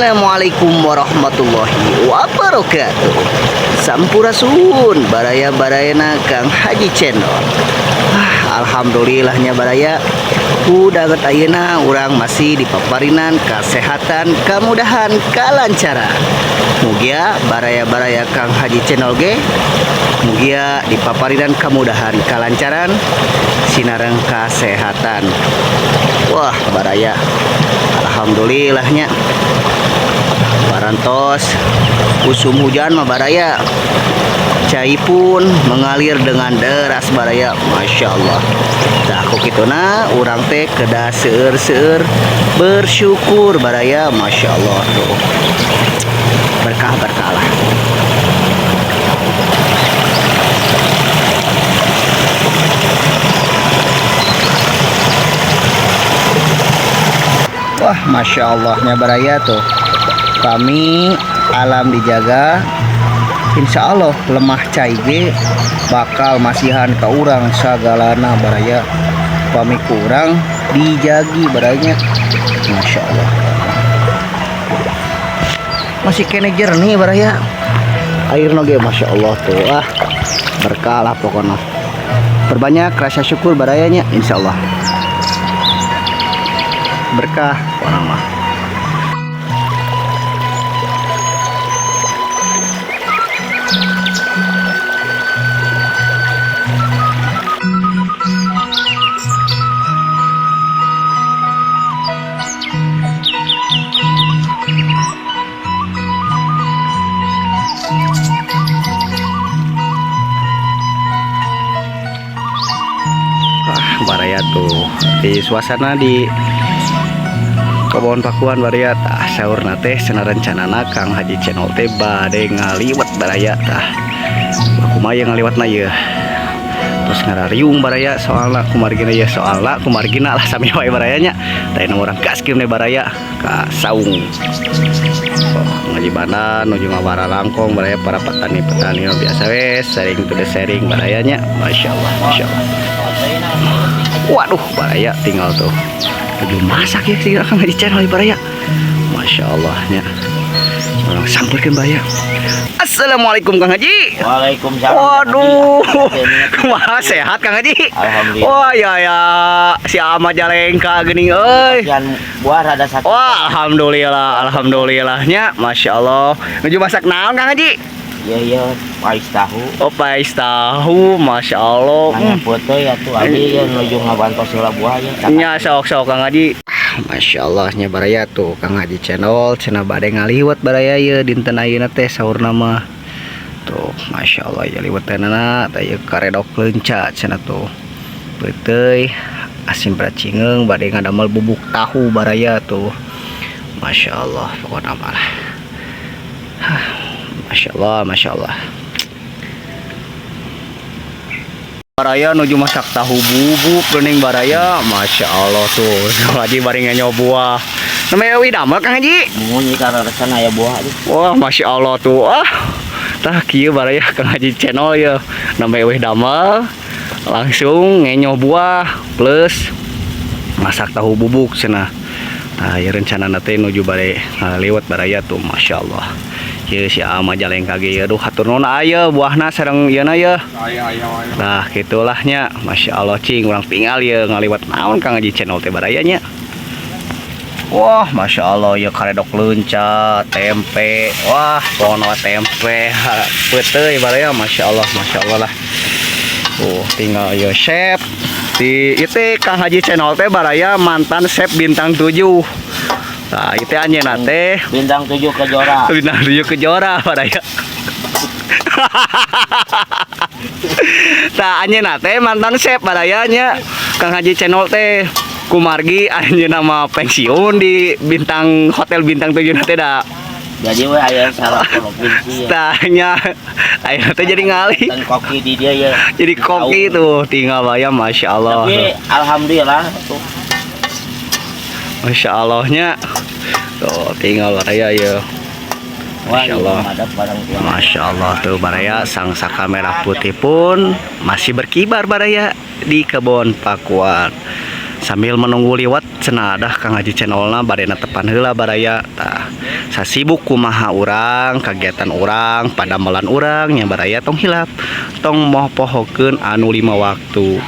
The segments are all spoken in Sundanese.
Assalamualaikum warahmatullahi wabarakatuh. Sampurasun baraya-barayana Kang Haji Channel. Ah, alhamdulillahnya baraya. Udah ayeuna urang masih di paparinan kesehatan, kemudahan, kelancaran. Mugia baraya-baraya Kang Haji Channel ge mugia di paparinan kemudahan, kelancaran, sinareng kesehatan. Wah, baraya, alhamdulillahnya parantos usum hujan mah baraya, cai pun mengalir dengan deras baraya, masya Allah. Nah, ku kituna urang teh kedah seueur-seueur bersyukur baraya, masya Allah tuh, berkah berkah lah. Wah, masya Allahnya baraya tuh, kami alam dijaga, insya Allah lemah cai ge bakal masihan ke urang sagalana baraya, pami kurang dijagi baranya, masya Allah, masih kene jernih baraya air ge, masya Allah tuh. Ah, berkah lah pokoknya, perbanyak rasa syukur barayanya, insya Allah berkah orang mah. Ah, baraya tuh di suasana di Kebon Pakuan baraya. Tah, saurna teh cenah rencanana Kang Haji Channel teh bade ngaliwet baraya. Tah, kumaha ngaliwetna ieu, terus ngarariung baraya, soalna kumargina ya, soalna kumargina lah, sami wae barayanya. Tah, urang gaskeun baraya ka saung. Oh, ngaji banan nuju ngawara langkong baraya, para petani-petani biasa we sharing to the sharing barayanya, masya Allah, masya Allah. Waduh baraya, tinggal tuh lagi masak ya sih Kang Haji Channel baraya, masya Allahnya, urang samperkeun baraya. Assalamualaikum Kang Haji. Waalaikumsalam. Waduh, kumaha, sehat Kang Haji? Alhamdulillah. Wah ya ya, si Ama jalengka geuning euy. Yang buah rada sakit. Wah, alhamdulillah, alhamdulillahnya, masya Allah. Nuju masak naon Kang Haji? Iya iya, pais tahu. Oh, pais tahu, masya Allah. Hanya foto ya tuh abi ya nuju ngabantos heula buah ya. Nya, sok sok Kang Haji. Ah, masya Allah nya baraya tuh, Kang Haji Channel cenah bade ngaliwet baraya ye dinten ayeuna teh saurna mah. Tuh, masya Allah ya, liwetanana teh ieu karedok leunca cenah tuh. Peuteuy asin bracingeung bade ngadamel bubuk tahu baraya tuh. Masya Allah pokokna mah lah. Masya Allah, masya Allah. Baraya nuju masak tahu bubuk geuning baraya, masya Allah tuh. Haji bari ngenyo buah. Namanya wi damel Kang Haji. Munyi karena resana aya buah tuh. Wah, masya Allah tuh. Ah, tah kieu baraya Kang Haji Channel ya. Namanya wih damel langsung ngenyo buah plus masak tahu bubuk cenah. Nah, ya rencana teh nuju bade ngaliwet baraya tuh, masya Allah. Ieu si Ama jalengka ge, aduh, hatur nuhun aya buahna sareng ieu na ye. Aya aya aya. Nah, gitulahnya, masya Allah, cing urang tinggal ya ngaliwat naon Kang Haji Channel teh barayanya. Wah, masya Allah ya, karedok leunca, tempe, wah, pokoknya tempe, peuteuy baraya, masya Allah, masya Allah lah. Tuh, tinggal ya chef di itu Kang Haji Channel teh baraya, mantan chef bintang 7. Nah, itu anjeunna teh Bintang 7 kejora. Bintang 7 kejora baraya. Tah, anjeunna teh mantan chef barayanya Kang Haji Channel teh, kumargi anjeunna mah pensiun di bintang hotel bintang 7 teh da. Jadi we aya salah provinsi ya. Tah nya ayeuna teh jadi ngali. Dan koki di dia ya. Jadi koki tuh tinggal bayam, masya Allah. Tapi alhamdulillah tuh. Masya Allahnya tuh, tinggal baraya ya. Wah, Masya Allah. ada barang tua. Masya Allah tuh baraya, sang saka merah putih pun masih berkibar baraya di kebun Pakuan. Sambil menunggu liwet cenah dah Kang Haji Channelna bade netepan heula baraya. Tah, sasibuk kumaha urang, kagiatan urang, padamelan urang nya baraya, tong hilap, tong moh pohokeun anu lima waktu.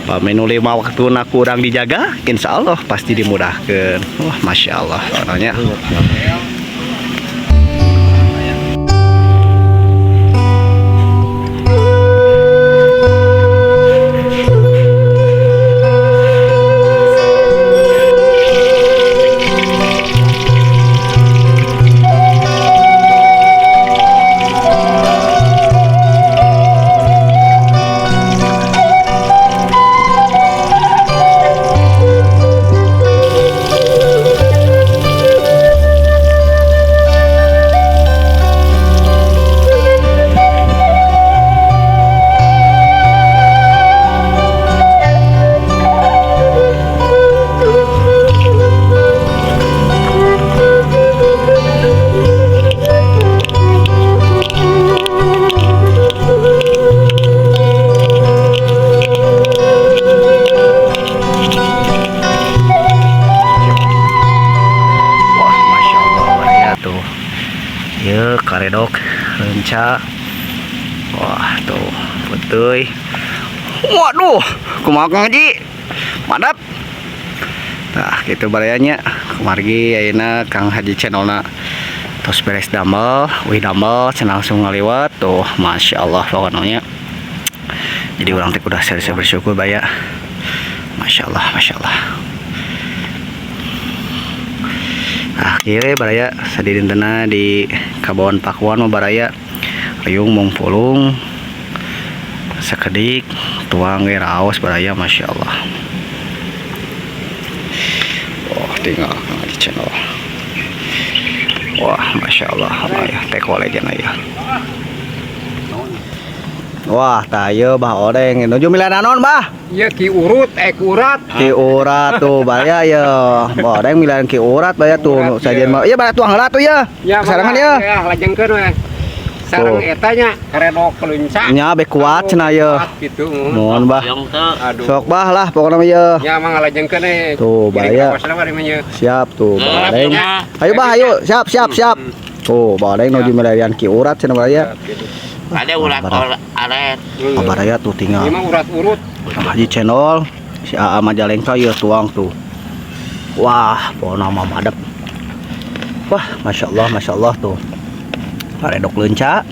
Pami nu lima waktu na kurang dijaga, insya Allah pasti dimudahkan. Wah, masya Allah, orangnya. Wah, masya Allah, baraya tuh. Ya, karedok leunca. Wah, tuh putih. Waduh, kumaha Kang Haji? Mantap. Nah, gitu barayanya. Kumargi ayeuna Kang Haji Channelna tos beres damel, wih damel cenah langsung ngaliwat tuh, masya Allah pokoknya. Jadi urang teh kudu serius bersyukur baya. Masya Allah, masya Allah. Nah, kieu baraya sadidintena di Kabawan Pakuan mah baraya riung mung pulung sakedik tuang ge raos baraya, masya Allah. Oh, tinggal Kang Haji Channel. Wah, masya Allah, ya teko legend ya. Wah, tah ieu Bah Odeng nuju milihan naon, Bah? Iya, ki urut, urat. Ki urat tuh baraya ya. Bah Odeng milihan ki urat baraya tuh. Urat, Sajian iya. mah. Iya, baraya tuang heula tuh ya. Ya, Sarangan ya. Ya, lajengkeun we. Sareng Tuh. eta nya karedok leunca. Nya be kuat cenah ye. Kuat gitu. Mohon Bah. Yang teu. Aduh. Sok Bah lah pokoknya mah ye. Ya mah ngalajengkeun we. Tuh, bahaya. Giring ka mah ye. Siap tuh Bah Odeng. Ya. Ayo Bah, ayo. Siap, siap, siap. Tuh, Bah Odeng nuju milihan ki urat cenah baraya. Gitu. Ada urat aret. Oh, baraya tuh tinggal. Ini mah urat-urut. Kang Haji Channel si AA Majalengka ya tuang tuh. Wah, pokoknya mah madep. Wah, masya Allah, masya Allah tuh. Karedok leunca.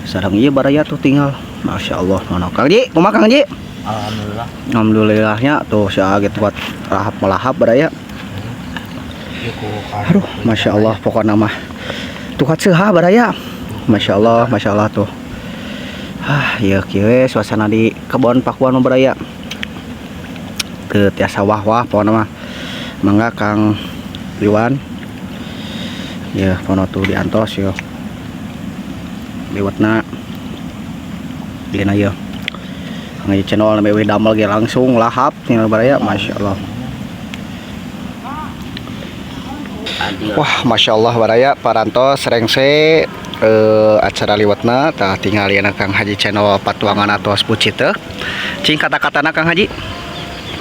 Sareng ieu baraya tuh tinggal. Masya Allah, mana Kang Ji? Kumaha Kang Ji? Alhamdulillah. Alhamdulillahnya tuh si AA gitu buat lahap melahap baraya. Aduh, masya Allah pokoknya mah. Tuh seuhah baraya. Masya Allah, masya Allah tuh. Ah, ya kieu we suasana di kebon Pakuan mah baraya. Teu tiasa wah-wah pokoknya mah. Mangga Kang Iwan. Ya, pokoknya tuh diantos yo. Liwatna. Dina yo. Kang Haji Channel nembe we damel ge langsung lahap tinggal baraya, masya Allah. Wah, masya Allah baraya parantos rengse acara liwatna tah tinggal ieu Kang Haji Channel patuangan atos pucit teh. Cing kata-katana Kang Haji.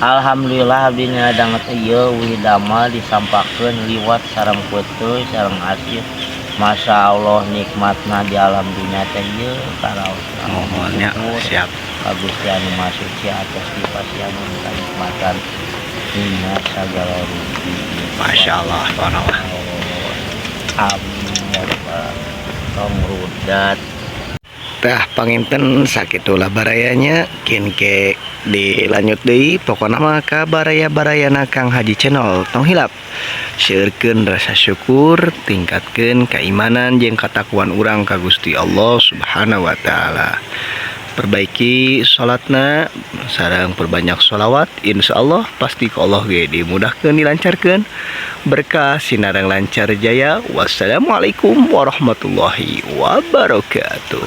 Alhamdulillah abdi danget ieu wih damel disampakeun liwat sareng peuteui sareng asin. Masya Allah nikmatna di alam dunia teh ieu karaos. Mohon ya, siap. Ka Gusti anu Maha Suci atas dipasihan kanikmatan dina sagala rupi. Masya Allah, subhanallah. Amin ya rabbal tong rudat. Tah panginten sakitulah barayanya kin ke dilanjut deui pokona mah ka baraya-barayana Kang Haji Channel. Tong hilap seueurkeun rasa syukur, tingkatkeun keimanan jeung katakwaan urang ka Gusti Allah Subhanahu wa taala. Perbaiki salatna sareng perbanyak sholawat, insyaallah pasti ku Allah ge dimudahkeun dilancarkeun berkah sinareng lancar jaya. Wassalamualaikum warahmatullahi wabarakatuh.